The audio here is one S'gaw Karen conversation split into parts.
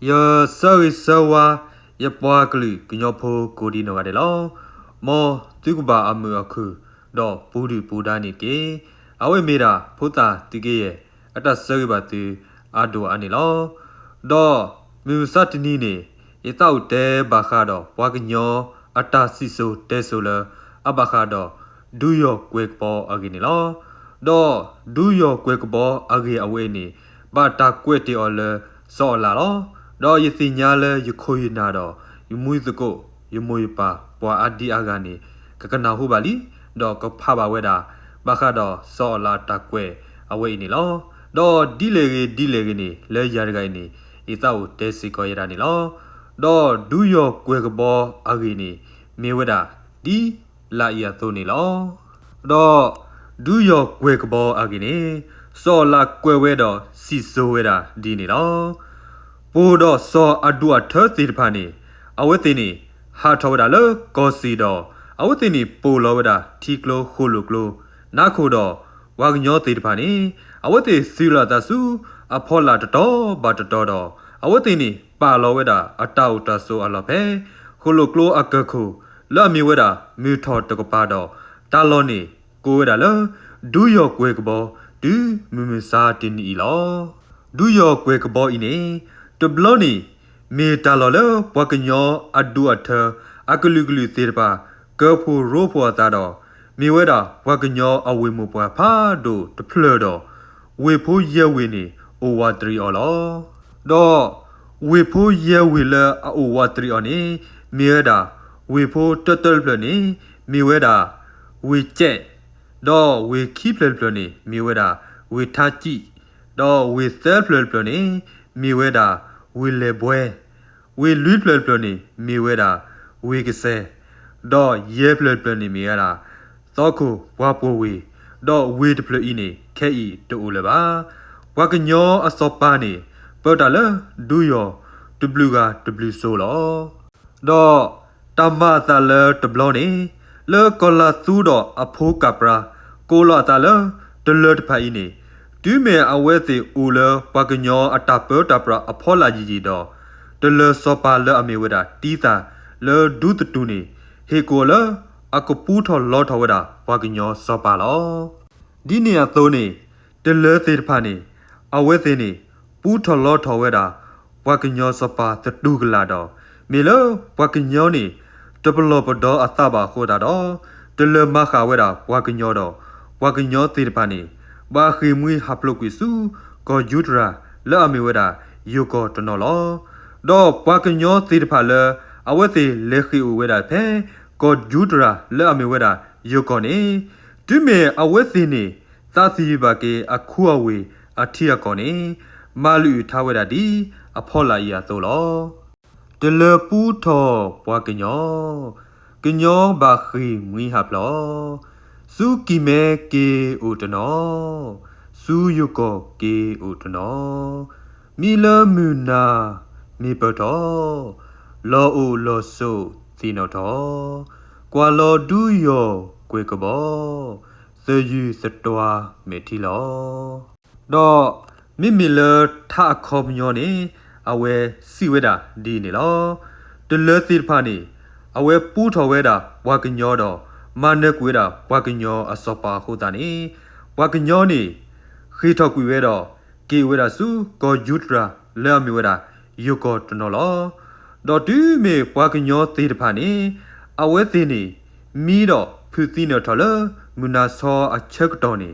ယဆၢဂ့ၤဆၢဝါ ယပှၤကလုာ်ကညီဖိကိးဒံနီၢ်ဂၤဒဲးလီၤ. မ်သုကဘၣ်အမုာ်အခုၣ် ဒီးပူၤဒုၣ်ပူၤဒါန့ၣ်တက့ၢ်. အဝဲမ့ၢ်ဒၣ်ဖိသၣ်သုးက့ယဲၢ် အတၢ်ဆၢဂ့ၤဘၣ်သုအဒိၣ်အါန့ၣ်လီၤ. ဒီးမုၢ်မဆါတနံၤန့ၣ် ယသးအိၣ်တဲဘၣ်ဃးဒီးပှၤကညီအတၢ်စံၣ်စိၤတဲစိၤလၢအဘၣ်ဃးဒီး ဒူယီၢ်ကွဲၤကဘီအဂ့ၢ်န့ၣ်လီၤ. ဒီးဒူယီၢ်ကွဲၤကဘီအဂ့ၢ်အဝဲအံၤန့ၣ် ဘၣ်တၢ်ကွဲးတ့ၢ်အီၤလၢစီၤအၤလးလီၤ. ဒီးယသ့ၣ်ညါလၢယခိၣ်ယနၢ်ဒီး ယမူယသကိး ယမိၢ်ယပၢ် ပှၤအါဒံအါဂၤန့ၣ် ကကနၢ်ဟူဘၣ်လံ, ဒီးကဖးဘၣ်ဝဲဒၣ် ဘၣ်ဃးဒီးစီၤအၤလးတၢ်ကွဲးအဝဲအံၤန့ၣ်လီၤ. ဒီးဒ်လဲၣ်ဂ့ၤဒ်လဲၣ်ဂ့ၤန့ၣ် လၢယၤတဂၤအံၤန့ၣ် ယသးအိၣ်တဲစ့ၢ်ကီးယဲဒၣ်န့ၣ်လီၤ. ဒီးဒူယီၢ်ကွဲၤကဘီအဂ့ၢ်န့ၣ် မ့ၢ်ဝဲဒၣ်ဒ်လာ်အံၤအသိးန့ၣ်လီၤ. ဒီးဒူယီၢ်ကွဲၤကဘီအဂ့ၢ်န့ၣ် စီၤအၤလးကွဲးဝဲဒီးစံၣ်စိၤဝဲဒၣ်ဒ်န့ၣ်လီၤ. ပိၢ်ဒီးစီၤအဒူၣ်အထၢသ့ၣ်တဖၣ်န့ၣ် အဝဲသ့ၣ်န့ၣ် ဟးထီၣ်ဝဲဒၣ်လၢကီၢ်စ့ၣ်ဒီး အဝဲသ့ၣ်န့ၣ်ပိၢ်လီၤဝဲဒၣ်ထံကျိဃိၣ်လိာ်ကျိ နါခိၣ်ဒီး ပှၤကညီသ့ၣ်တဖၣ်န့ၣ် အဝဲသ့ၣ်သုးလီၤအသးဆူအဖီလာ်တတီၤဘၣ်တတီၤဒီး အဝဲသ့ၣ်န့ၣ်ပာ်လီၤဝဲဒၣ်အတၢ်အိၣ်တၢ်ဆိးအလီၢ်ဖဲ ဃိၣ်လိာ်ကျိအကၢၢ်ခိၣ် လၢအမ့ၢ်ဝဲဒၣ်မုၢ်ထီၣ်တကပၤဒီး တၢ်လီၢ်န့ၣ်ကိးဝဲဒၣ်လၢ ဒူယီၢ်ကွဲၤကဘီ တုၤမုၢ်မဆါတနံၤအံၤလီၤ. ဒူယီၢ်ကွဲၤကဘီအံၤန့ၣ် တဘျီန့ၣ် မ့ၢ်တၢ်လီၢ်လၢပှၤကညီအဒူၣ်အထၢ အကလုာ်ကလုာ်သ့ၣ်တဖၣ် ကၢဖှိၣ်ရိဖှိၣ်အသးဒီး မ့ၢ်ဝဲဒၣ်ပှၤကညီအဝ့ၢ်မိၢ်ပှၢ်ဖးဒိၣ်တဖျၢၣ်ဒီး ဝ့ၢ်ဖိယဲၢ်ဝ့ၢ်န့ၣ် အိၣ်ဝးတရံးအီၤလီၤ. ဒီးဝ့ၢ်ဖိယဲၢ်ဝ့ၢ်လၢအအိၣ်ဝးတရံးအီၤန့ၣ် မ့ၢ်ဝဲဒၣ် ဝ့ၢ်ဖိတၢတၢတဖျၢၣ်န့ၣ် မ့ၢ်ဝဲဒၣ် ဝ့ၢ်ကဲး, ဒီးဝ့ၢ်ခံဖျၢၣ်တဖျၢၣ်န့ၣ် မ့ၢ်ဝဲဒၣ် ဝ့ၢ်ထါကံး, ဒီးဝ့ၢ်သၢဖျၢၣ်တဖျၢၣ်န့ၣ် မ့ၢ်ဝဲဒၣ် ဝ့ၢ်လဲၢ်ဘွဲ, ဝ့ၢ်လွံၢ်ဖျၢၣ်တဖျၢၣ်န့ၣ် မ့ၢ်ဝဲဒၣ် ဝ့ၢ်ကစဲၢ်, ဒီးယဲၢ်ဖျၢၣ်တဖျၢၣ်န့ၣ်မ့ၢ်ဝဲဒၣ် သီခိၣ်ပှၢ်ပှိၢ်ဝ့ၢ်, ဒီးဝ့ၢ်တဖျၢၣ်အံၤန့ၣ် ခဲအံၤတအိၣ်လၢၤဘၣ်. ပှၤကညီအစီၤပၤန့ၣ် ပၢတၢ်လၢဒူယီၢ်တဘျုးဂၤတဘျုးစိၤလီၤ. ဒီးတၢ်မၤအသးလၢတဘျီန့ၣ် လၢကီၢ်လၤသူဒီးအဖိကၢ်ပြၤ ကိးလီၤအသးလၢ တလၢၤတဖၣ်အံၤန့ၣ် တုၤမ့ၢ်အဝဲသ့ၣ်အိၣ်လၢပှၤကညီအတၢ်ပၢတၢ်ပြးအဖီလာ်ယံာ်ယံာ်ဒီး တလၢၤစီၤပၤလၢအမ့ၢ်ဝဲဒၣ်တံသၣ်လၢဒူသတူၢ်န့ၣ် ဟ့ၣ်ကူၣ်အီၤလၢအကပူထီၣ်လီထီၣ်ဝဲဒၣ်ပှၤကညီစီၤပၤလီၤ. ဒ်န့ၣ်အသိးန့ၣ် တလၢၤသ့ၣ်တဖၣ်န့ၣ် အဝဲသ့ၣ်န့ၣ် ပူထီၣ်လီထီၣ်ဝဲဒၣ် ပှၤကညီစီၤပၤသတူၢ်ကလာ်ဒီး မ့ၢ်လၢပှၤကညီန့ၣ် တပလီၢ်ပဒီအသးဘၣ်အဃိသတးဒီး တလၢၤမၤဃာ်ဝဲဒၣ်ပှၤကညီဒီး ပှၤကညီသ့ၣ်တဖၣ်န့ၣ် ဘၣ်ဃ့ၢ်မှံဟးဖျိးကွံာ်ဆူ ကီၢ်ယူတရၤ လၢအမ့ၢ်ဝဲဒၣ် ယိၤကီၢ်တနီၤလီၤ. ဒီးပှၤကညီသ့ၣ်တဖၣ်လၢ အဝဲသ့ၣ်လဲၤဃ့ၢ်အိၣ်ဝဲဒၣ်ဖဲ ကီၢ်ယူတရၤ လၢအမ့ၢ်ဝဲဒၣ် ယိၤကီၢ်န့ၣ် တုၤမ့ၢ်အဝဲသ့ၣ်န့ၣ် သးသယုၢ်ဘၣ်က့ၤအခူအဝ့ၢ်အထံအကီၢ်န့ၣ် မၤလုၢ်အုၣ်ထါဝဲဒၣ်ဒ်အဖီလာ်အံၤအသိးလီၤ. တလၢၤပူထီၣ်ပှၤကညီ, ကညီဘၣ်ဃ့ၢ်မှံဟးဖျိး, ဆူကံၢ်မဲက့ၤအိၣ်တနီၤ, ဆူယိၤကီၢ်က့ၤအိၣ်တနီၤ, မံလၢမုၢ်နၤမ့ၢ်ပၢၢ်ထီၣ်, လီၢ်အိၣ်လီၢ်ဆိးသ့ၣ်နီၣ်ထီၣ်, ကွၢ်လီၤဒူယီၢ်ကွဲၤကဘီ, သယုၢ်သတွၤမဲာ်ထံလီၤ. ဒီးမ့မ့ၢ်လၢထါအခီပညီန့ၣ် အဝဲစံးဝဲဒၣ်ဒ်န့ၣ်လီၤ. တလၢၤသ့ၣ်တဖၣ်န့ၣ် အဝဲပူထီၣ်ဝဲဒၣ်ပှၤကညီဒီး မၤနၢၤကွံာ်ဝဲဒၣ်ပှၤကညီအစီၤပၤအဃိသတးန့ၣ် ပှၤကညီန့ၣ် ဃ့ၢ်ထီၣ်ကွံာ်ဝဲဒီး က့ၤဝဲဒၣ်ဆူကီၢ်ယူတရၤ လၢအမ့ၢ်ဝဲဒၣ် ယိၤကီၢ်တနီၤလီၤ. ဒီးတုၤမ့ၢ်ပှၤကညီသ့ၣ်တဖၣ်န့ၣ် အဝဲသ့ၣ်န့ၣ် မံဒီးဖုးသံနၢၣ်ထီၣ်လၢမုၢ်နၤဆီအဆၢကတီၢ်န့ၣ်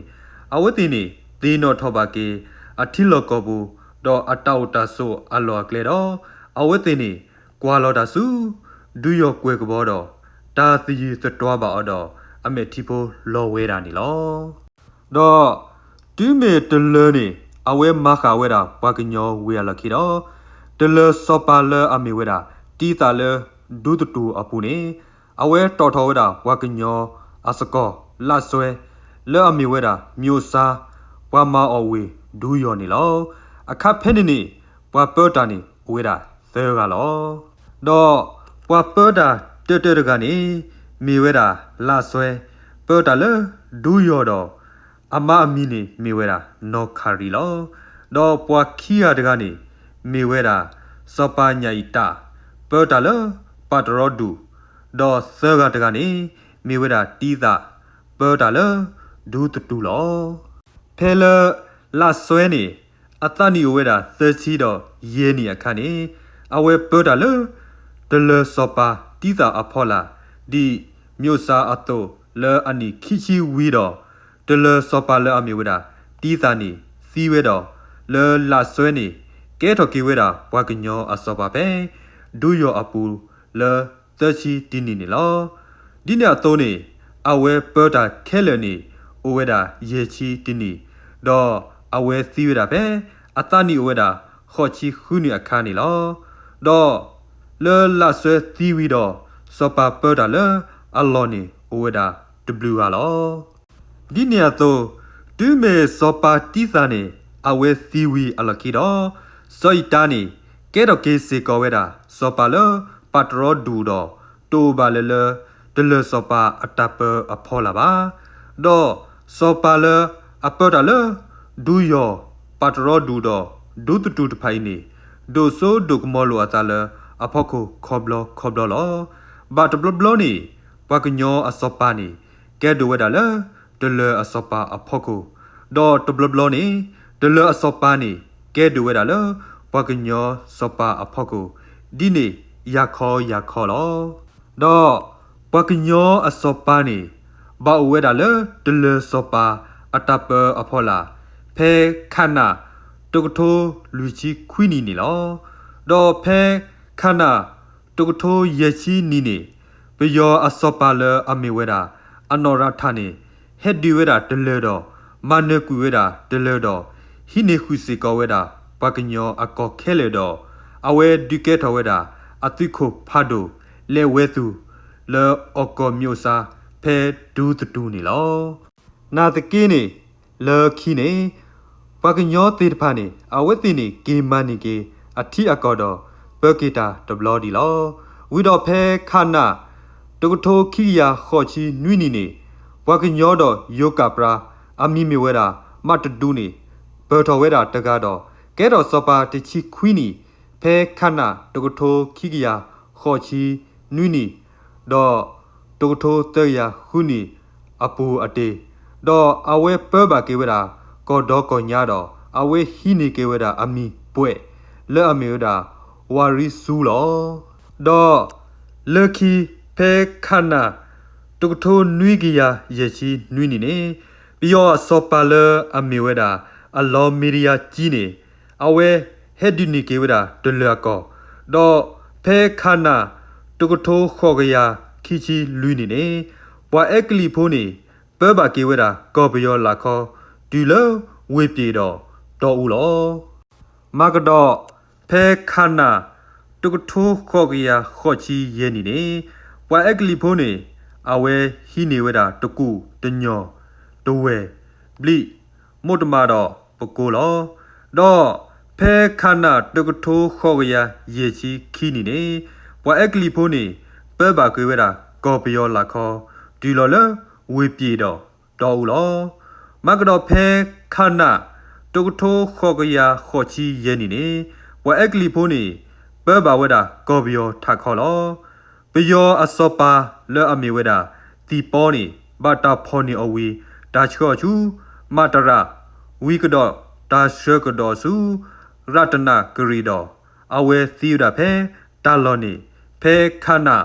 အဝဲသ့ၣ်န့ၣ် သ့ၣ်နီၣ်ထီၣ်ဘၣ်က့ၤ အထံလီၢ်ကီၢ်ပူၤ ဒီးအတၢ်အိၣ်တၢ်ဆိးအလီၢ်အကျဲဒီး အဝဲသ့ၣ်န့ၣ် ကွၢ်လီၤတၢ်ဆူ ဒူယီၢ်ကွဲၤကဘီဒီး တၢ်သယုၢ်သတွၤဘၣ်အီၤဒီး အမဲာ်ထံဖိလီၤဝဲဒၣ်န့ၣ်လီၤ. ဒီးတုၤမ့ၢ်တလၢၤန့ၣ် အဝဲမၤဃာ်ဝဲဒၣ်ပှၤကညီဝံၤအလီၢ်ခံဒီး တလၢၤစီၤပၤလၢအမ့ၢ်ဝဲဒၣ် တံသးလၢဒူသတူၢ်အပူၤန့ၣ် အဝဲတီၣ်ထီၣ်ဝဲဒၣ်ပှၤကညီအစကီၤ လၢအစွဲ လၢအမ့ၢ်ဝဲဒၣ် မျိုးစား ပှၤမၤအီၣ်ဝ့ၢ်ဒူယီၢ်န့ၣ်လီၤ. အခါဖဲန့ၣ်န့ၣ် ပှၤပၢတၢ်န့ၣ်အိၣ်ဝဲဒၣ်သၢဂၤလီၤ. ဒီးပှၤပၢတၢ်တၢတၢတဂၤန့ၣ် မ့ၢ်ဝဲဒၣ်လၢအစွဲ ပၢတၢ်လၢဒူယီၢ်ဒီး အမါအမံၤန့ၣ်မ့ၢ်ဝဲဒၣ်နီၢ်ခရံာ်လီၤ. ဒီးပှၤခံဂၤတဂၤန့ၣ် မ့ၢ်ဝဲဒၣ် စီၤပၤညၣ်အံၤတၢ် ပၢတၢ်လၢပာ်တရီဒူၣ်, ဒီးသၢဂၤတဂၤန့ၣ် မ့ၢ်ဝဲဒၣ်တံသၣ် ပၢတၢ်လၢဒူသတူၢ်လီၤ. ဖဲလၢလါစွဲန့ၣ် အသးနံၣ်အိၣ်ဝဲဒၣ်သၢဆံဒီးယဲၢ်နံၣ်အခါန့ၣ် အဝဲပၢတၢ်လၢ တလၢၤစီၤပၤတံသၣ်အဖီလာ် ဒ်မၠိၣ်စၢ်အသိးလၢအနံၣ်ခံဆံဝံၤဒီး တလၢၤစီၤပၤလၢအမ့ၢ်ဝဲဒၣ်တံသၣ်န့ၣ်သံဝဲဒီး လၢလါစွဲန့ၣ် ကဲထီၣ်က့ၤဝဲဒၣ်ပှၤကညီအစီၤပၤဖဲ ဒူယီၤအပူၤလၢသၢဆံတနံၣ်န့ၣ်လီၤ. ဒ်န့ၣ်အသိးန့ၣ် အဝဲပၢတၢ်ခဲလၢာ်န့ၣ် အိၣ်ဝဲဒၣ်ယဲၢ်ဆံတနံၣ်, ဒီးအဝဲသံဝဲဒၣ်ဖဲ အသးနံၣ်အိၣ်ဝဲဒၣ်ဃိးဆံဃုနံၣ်အခါန့ၣ်လီၤ. ဒီးလၢလါစွဲသံဝံၤဒီး စီၤပၤပၢတၢ်လၢအလီၢ်န့ၣ်အိၣ်ဝဲဒၣ်တဘျုးဂၤလီၤ. ဒ်န့ၣ်အသိး တုၤမ့ၢ်စီၤပၤတံသၣ်န့ၣ် အဝဲသံဝံၤအလီၢ်ခံဒီး စီၤအံၤတၢ်န့ၣ် ကဲထီၣ်က့ၤစ့ၢ်ကီးဝဲဒၣ် စီၤပၤလၢပာ်တရီဒူၣ်ဒီး တအိၣ်ဘၣ်လၢၤလၢ တလၢၤစီၤပၤအတၢ်ပၢအဖီလာ်ဘၣ်. ဒီးစီၤပၤလၢအပၢတၢ်လၢ ဒူယီၤ ပာ်တရီဒူၣ်ဒီး ဒူသတူၢ်တဖၣ်အံၤန့ၣ် ဒိၣ်စိဒိၣ်ကမီၤလိာ်အသးလၢအဖီခိၣ်ခီဘျီခီဘျီလီၤ. ဘၣ်တဘျီဘျီန့ၣ် ပှၤကညီအစီၤပၤန့ၣ် ကဲဒိၣ်ဝဲဒၣ်လၢ တလၢၤအစီၤပၤအဖီခိၣ်, ဒီးတဘျီဘျီန့ၣ် တလၢၤအစီၤပၤန့ၣ် ကဲဒိၣ်ဝဲဒၣ်လၢ ပှၤကညီစီၤပၤအဖီခိၣ်, ဒ်န့ၣ်ယၤခီယၤခီလီၤ. ဒီးပှၤကညီအစီၤပၤန့ၣ် ဘၣ်အိၣ်ဝဲဒၣ်လၢ တလၢၤစီၤပၤအတၢ်ပၢအဖီလာ် ဖဲခးနၣ် တကထိလွံၢ်ဆံခွံနံၣ်န့ၣ်လီၤ. ဒီးဖဲခးနၣ် တကထိယဲၢ်ဆံနံၣ်န့ၣ် ပယီၤအစီၤပၤလၢအမ့ၢ်ဝဲဒၣ် အနီၢ်ရထၣ်န့ၣ် ဟဲဒုးဝဲဒၣ်တလၢၤဒီး မၤနၢၤကွံာ်ဝဲဒၣ်တလၢၤဒီး ဟံးန့ၢ်ဃုာ်စ့ၢ်ကီးဝဲဒၣ် ပှၤကညီအကီၢ်ခဲလၢာ်ဒီး အဝဲဒုးကဲထီၣ်ဝဲဒၣ် အသုးခိၣ်ဖးဒိၣ် လဲၤဝဲသူၣ် လၢအီၣ်ကီၢ်မၠိၣ်စၢ် ဖဲဒူသတူၢ်န့ၣ်လီၤ. နာ်သက့န့ၣ် လၢခံန့ၣ် ပှၤကညီသ့ၣ်တဖၣ်န့ၣ် အဝဲသ့ၣ်န့ၣ်က့ၤမၤန့ၢ်က့ၤ အထံအကီၢ်ဒီး ပၢက့ၤတၢ်တဘျီဒံးလီၤ. ဝံၤဒီးဖဲခးနၣ် တကထိခံကယၤဃိးဆံနွံနံၣ်န့ၣ် ပှၤကညီဒီးယိၤကၣ်ပြၢ အမံၤမ့ၢ်ဝဲဒၣ် မးတဒူန့ၣ် ပၢၢ်ထီၣ်ဝဲဒၣ်တဂၤဒီး ကဲထီၣ်စီၤပၤတဆံခွံနံၣ် ဖဲခးနၣ် တကထိခံကယၤဃိးဆံနွံနံၣ် ဒီးတကထိသၢကယၤဃုနံၣ်အပူၤအတ့ၢ်, ဒီးအဝဲပၢဘၣ်က့ၤဝဲဒၣ် ကီၢ်ဒီကီၢ်ညါဒီး အဝဲဟံးန့ၢ်က့ၤဝဲဒၣ်အမံၤပှဲၤ လၢအမ့ၢ်ဝဲဒၣ် ဝၤရံစူလီၤ. ဒီးလၢခံ ဖဲခးနၣ် တကထိနွံကယၤယဲၢ်ဆံနွံနံၣ်န့ၣ် ပယီၤအစီၤပၤလၢအမ့ၢ်ဝဲဒၣ် အလီမ့ဒယါကၠံန့ၣ် အဝဲဟဲဒုးန့ၢ်က့ၤဝဲဒၣ်တလၢၤအကီၢ်, ဒီးဖဲခးနၣ် တကထိဃိးကယၤခံဆံလွံၢ်နံၣ်န့ၣ် ပှၤအဲကလံးဖိန့ၣ် ပၢဘၣ်က့ၤဝဲဒၣ်ကီၢ်ပယီၤလၢခီ တုၤလၢဝ့ၢ်ပၠ့ၣ်ဒီးတီအူလီၤ. မၤကဒီး ဖဲခးနၣ် တကထိဃိးကယၤဃိးဆံယဲၢ်နံၣ်န့ၣ် ပှၤအဲကလံးဖိန့ၣ် အဝဲဟံးန့ၢ်ဝဲဒၣ်တကူၣ်တညီၣ် တဝဲၢ် ဘျံး မိၢ်တမးဒီးပကိးလီၤ. ဒီးဖဲခးနၣ်တကထိဃိးကယၤယဲၢ်ဆံခံနံၣ်န့ၣ် ပှၤအဲကလံးဖိန့ၣ် ပၢဘၣ်က့ၤဝဲဒၣ်ကီၢ်ပယီၤလၢခီ တုၤလီၤလၢဝ့ၢ်ပၠ့ၣ်ဒီးတီအူလီၤ. မၤကဒီးဖဲခးနၣ် တကထိဃိးကယၤဃိးဆံယဲၢ်နံၣ်န့ၣ် ပှၤအဲကလံးဖိန့ၣ် ပၢဘၣ်ဝဲဒၣ်ကီၢ်ပယီၤထးခီလီၤ. ပယီၤအစီၤပၤလၢအမ့ၢ်ဝဲဒၣ် သံၣ်ပီန့ၣ် ဘၣ်တၢ်ဖီၣ်န့ၢ်အီၤဝံၤ တၢ်ဆှၢအီၤဆူ မၤတရၣ် ဝံၤကဒီးတၢ်ဆှၢကဒီးဆူ ရတနကရံၣ်ဒီး အဝဲသံဝဲဒၣ်ဖဲတၢ်လီၢ်န့ၣ် ဖဲခးနၣ်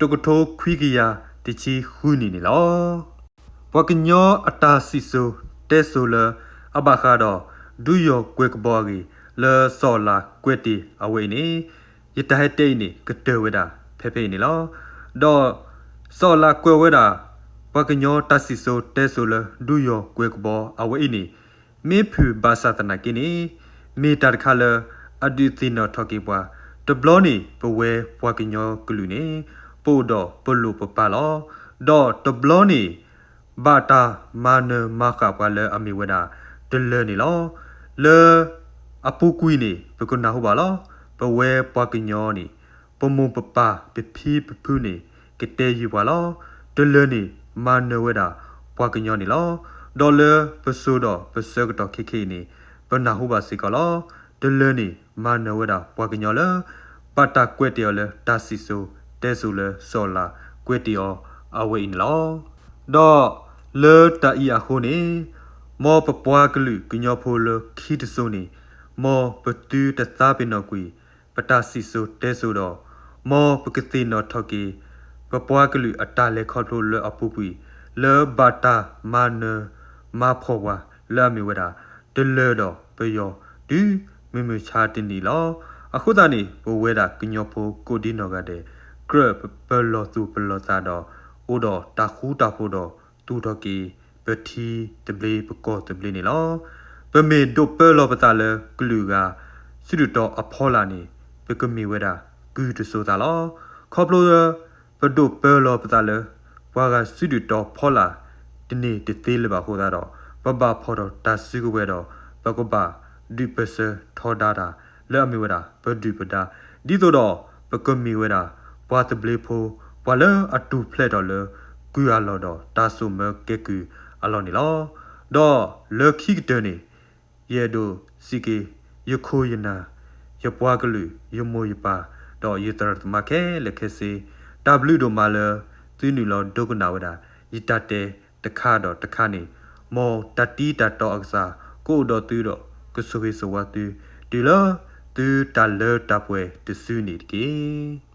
တကထိခွံကယၤတဆံဃုနံၣ်န့ၣ်လီၤ. ပှၤကညီအတၢ်စံၣ်စိၤတဲစိၤလၢအဘၣ်ဃးဒီး ဒူယီၤကွဲၤကဘီအဂ့ၢ် လၢစီၤအၤလးကွဲးတ့ၢ်အဝဲအံၤန့ၣ် ယတၢ်ဟဲတဲအံၤန့ၣ် ကတၢၢ်ဝဲဒၣ်ဖဲဖဲအံၤန့ၣ်လီၤ. ဒီးစီၤအၤလးကွဲးဝဲဒၣ် ပှၤကညီတၢ်စံၣ်စိၤတဲစိၤလၢဒူယီၤကွဲၤကဘီအဝဲအံၤန့ၣ် မ့ၢ်ဖုၣ်ဘၣ်ဆၣ်သနာ်က့န့ၣ် မ့ၢ်တၢ်တခါလၢအဒုးသ့ၣ်နီၣ်ထီၣ်က့ၤပှၤ, တဘျီန့ၣ် ပဝဲပှၤကညီကလုာ်န့ၣ် ပအိၣ်ဒီးပလိၣ်ပပၢ်လီၤ. ဒီးတဘျီန့ၣ် ဘၣ်တၢ်မၤနၢၤမၤဃၣ်ပှၤလၢအမ့ၢ်ဝဲဒၣ်တလၢၤန့ၣ်လီၤ. လၢအပူၤကွံာ်န့ၣ် ပကနၢ်ဟူဘၣ်လီၤ. ပဝဲပှၤကညီန့ၣ် ပမိၢ်ပပၢ်ပဖံပဖုန့ၣ် ကတဲယံၤပှၤလီၤ. တလၢၤန့ၣ် မၤနၢၤဝဲဒၣ်ပှၤကညီန့ၣ်လီၤ. ဒီးလၢပစိၤဒီးပဆၢကတီၢ်ခဲခဲအံၤန့ၣ် ပနၢ်ဟူဘၣ်စ့ၢ်ကီးလီၤ. တလၢန့ၣ် မၤနၢၤဝဲဒၣ်ပှၤကညီလၢ ဘၣ်တၢ်ကွဲးတ့ၢ်အီၤလၢတၢ်စံၣ်စိၤတဲစိၤလၢစီၤအၤလးကွဲးတ့ၢ်အီၤအဝဲအံၤန့ၣ်လီၤ. ဒီးလၢတၢ်အံၤအဃိန့ၣ် မ်ပပှၤကလုာ်ကညီဖိလၢခံတစိၤန့ၣ် မ်ပသုတသးပ့ၤနီၣ်ကွံာ် ပတၢ်စံၣ်စိၤတဲစိၤဒီး မ်ပကသ့ၣ်နီၣ်ထီၣ်က့ၤ ပပှၤကလုာ်အတၢ်လဲၤခီဖျိလၢအပူၤကွံာ် လၢဘၣ်တၢ်မၤနၢၤမၤဖှီၣ်ပှၤလၢအမ့ၢ်ဝဲဒၣ် တလၢၤဒီးပယီၤ တုၤမုၢ်မဆါတနံၤလီၤ. အဃိသတးန့ၣ် ပဝဲဒၣ်ကညီဖိကိးဒံနီၢ်ဂၤဒဲး ကြၢးပလီၢ်သူၣ်ပလီၢ်သးဒီး အိၣ်ဒီးတၢ်ဃူတၢ်ဖိးဒီး သူၣ်ထီၣ်က့ၤ ပထံသဘျ့ပကီၢ်သဘျ့န့ၣ်လီၤ. ပမ့ၢ်ဒိးပၢလီၤပသးလၢကလုာ်ဂၤ စုဒုၣ်တီၤအဖီလာ်န့ၣ် ပကမ့ၢ်ဝဲဒၣ်ကုၢ်တစိၤသးလီၤ. ခီဖျိလၢ ပဒိးပၢလီၤပသးလၢ ပှၤဂၤစုဒုၣ်တီၤဖီလာ် တန့ၢ်တသ့လၢၤဘၣ်အဃိသတးဒီး ပဘၣ်ဖီၣ်ထီၣ်တၢ်စုကဝဲၤဒီး ပကဘၣ်ဒုးပၢၢ်ဆၢထီဒါတၢ် လၢအမ့ၢ်ဝဲဒၣ် ပဒုၣ်ပဒါ ဒ်သိးဒီး ပကမ့ၢ်ဝဲဒၣ် ပှၤသဘျ့ဖိ ပှၤလၢအတူၢ်ဖျဲးထီၣ်လၢ ကုၢ်အလီၢ်ဒီးတၢ်စိာ်မၢကဲကုၢ်အလီၢ်န့ၣ်လီၤ. ဒီးလၢခံကတၢၢ်န့ၣ် ယအဲၣ်ဒိးစံးက့ၤ ယခိၣ်ယနၢ် ယပှၤကလုာ် ယမိၢ်ယပၢ် ဒီးယသရၣ်သမါခဲလၢာ်ခဲဆ့ တၢ်ဘျုးဒိၣ်မးလၢ သုနုာ်လီၤဒိကနၣ်ဝဲဒၣ် ယတၢ်တဲတခါဒီးတခါန့ၣ် မ်တၢ်တံၤတၢ်တီအကစၢ် ကအိၣ်ဒီးသုဒီး ကဆိၣ်ဂ့ၤဆိၣ်ဝါသု တုၤလၢသုတၢ်လၢတၢ်ပှဲၤတစုန့ၣ်တက့ၢ်.